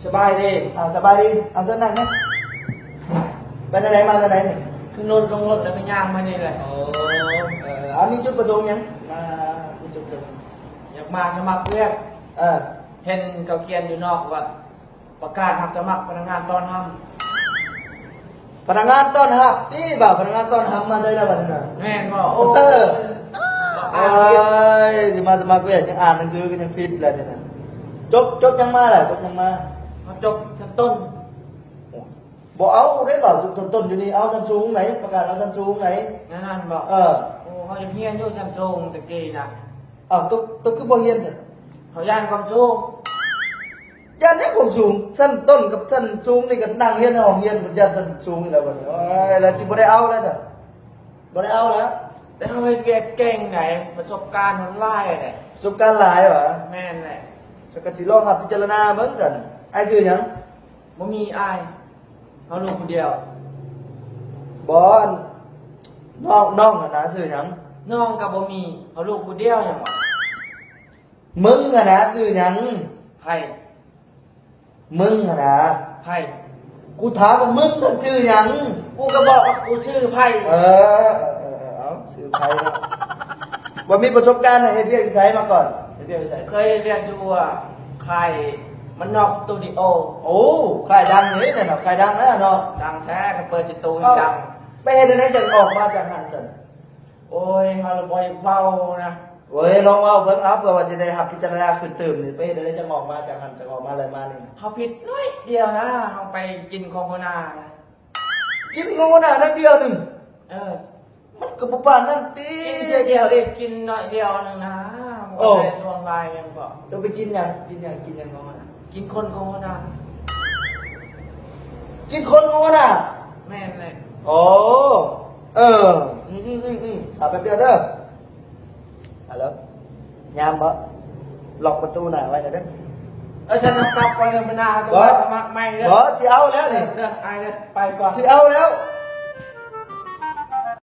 ສະບາຍດີ. ເອົາ ສະບາຍດີ. ເອົາ ເຊີນນັ່ງເນາະ. ໄປແນວໃດ ມາແນວໃດນີ້? ຂຶ້ນລົດ ລົງລົດ ແລ້ວກໍຍ່າງມານີ້ແຫຼະ. ໂອ້ ເອີ ເອົາ ມີຈຸດປະສົງຫຍັງ? ມາ ມີຈຸດປະສົງ ຢາກມາສະໝັກວຽກ. ເອີ ເຫັນເຂົາຂຽນຢູ່ນອກວ່າ ປະກາດຮັບສະໝັກພະນັກງານຕ້ອນຮັບ. ພະນັກງານຕ້ອນຮັບຕິ ບ່າວ? ພະນັກງານຕ້ອນຮັບມາໃສລະບັດນີ້ນະ? ແມ່ນບໍ່? ໂອ້ ເອີ ໂອ້ຍ ຊິມາສະໝັກວຽກ ຍັງອ່ານໜັງສືກໍຍັງຜິດແລ້ວນີ້ນະ. ຈົບ ຈົບຫຍັງມາລະ? ຈົບຫຍັງມາ? ເຮົາຈົບຊັ້ນຕົ້ນ. ໂອ້ຍ ບໍ່ເອົາເດ້ບ່າວ, ຊັ້ນຕົ້ນຢູ່ນີ້ເອົາຊັ້ນສູງໃດ໋, ປະກາດເອົາຊັ້ນສູງໃດ໋. ແນວນັ້ນບໍ່? ເອີ ໂອ້ ເຮົາຢາກຮຽນຢູ່ຊັ້ນສູງແຕ່ກີ້ນະ. ອ້າວ ໂຕ ໂຕຄືບໍ່ຮຽນຊັ້ນ? ເຮົາຢ້ານຄວາມສູງ. ຢ້ານຫຍັງຄວາມສູງ? ຊັ້ນຕົ້ນກັບຊັ້ນສູງນີ້ກໍນັ່ງຮຽນໃນຫ້ອງຮຽນ ຢ້ານຊັ້ນສູງນີ້ແຫຼະບັດນີ້. ໂອ້ຍ ແລ້ວຊິບໍ່ໄດ້ເອົາແລ້ວຊັ້ນ? ບໍ່ໄດ້ເອົາແລ້ວ. ແຕ່ເຮົາເຮັດວຽກເກັ່ງໃດ໋, ປະສົບການເຮົາຫຼາຍໃດ໋. ປະສົບການຫຼາຍຫວາ? ແມ່ນແຫຼະ. ຊັ້ນກໍຊິລອງຮັບພິຈາລະນາເບິ່ງຊັ້ນ. ອ້າຍຊື່ຫຍັງ? ບໍ່ມີອ້າຍ, ເຮົາລູກຜູ້ດຽວ. ບໍ່ ນ້ອງ ນ້ອງຫັ້ນນະຊື່ຫຍັງ? ນ້ອງກໍບໍ່ມີ, ເຮົາລູກຜູ້ດຽວຫຍັງວະ? ມຶງຫັ້ນນະຊື່ຫຍັງ? ໃຜ? ມຶງຫັ້ນນະ. ໃຜ? ກູຖາມວ່າມຶງຫັ້ນຊື່ຫຍັງ? ກູກໍບອກວ່າກູຊື່ໃຜ. ເອີ ເອີ ເອີ ເອົາ ຊື່ໃຜເນາະ. ບໍ່ມີປະສົບການເຮັດວຽກຢູ່ໃສມາກ່ອນ? ເຮັດວຽກຢູ່ໃສ? ເຄີຍເຮັດວຽກຢູ່ ອ່າ ຄ້າຍບ້ານນອກສະຕູດິໂອ. ໂອ້ ຄ້າຍດັງເດ້ນັ້ນເນາະ, ຄ້າຍດັງແລ້ວເນາະ. ດັງແທ້, ກໍເປີດຢູ່ຕູ້ ເອົ້າ ດັງ. ໄປເຮັດແນວໃດຈັ່ງອອກມາຈາກຫັ້ນຊັ້ນ? ໂອ້ຍ ເຮົາລະບໍ່ຢາກເວົ້ານະ. ໂອ້ຍ ລອງເວົ້າເບິ່ງເອົາ, ເພື່ອວ່າຊິໄດ້ຮັບພິຈາລະນາຂຶ້ນຕື່ມນີ້. ໄປເຮັດແນວໃດຈັ່ງອອກມາຈາກຫັ້ນ, ຈັ່ງອອກມາໄດ້ມານີ້? ເຮົາຜິດໜ້ອຍດຽວນະ, ເຮົາໄປກິນຂອງຫົວໜ້ານະ. ກິນຂອງຫົວໜ້າໜ້ອຍດຽວໜຶ່ງ? ເອີ. ມັນກໍບໍ່ປານນັ້ນຕິ. ກິນເທື່ອດຽວເດ້, ກິນໜ້ອຍດຽວໜຶ່ງນະ. ໂອ້ ບໍ່ໄດ້ຫຼວງຫຼາຍຫຍັງດອກ. ເຈົ້າໄປກິນຫຍັງ? ກິນຫຍັງ? ກິນຫຍັງຂອງມັນ? ກິນຄົນຂອງຫົວໜ້າ. ກິນຄົນຂອງຫົວໜ້າ? ແມ່ນແຫຼະ. ໂອ້ ເອີ ອືມໆໆ ຖ້າແປັບດຽວເດີ. ຮັລໂຫຼ ຍາມບໍ່? ລັອກປະຕູໜ້າໄວ້ແລ້ວເດີ. ເອີ ຊັ້ນເຮົາກັບກ່ອນເດີ, ມື້ໜ້າເຮົາຈະມາສະໝັກໃໝ່ເດີ. ບໍ່ ຊິເອົາແລ້ວນີ້. ເດີ ອ້າຍເດີ, ໄປກ່ອນ. ຊິເອົາແລ້ວ.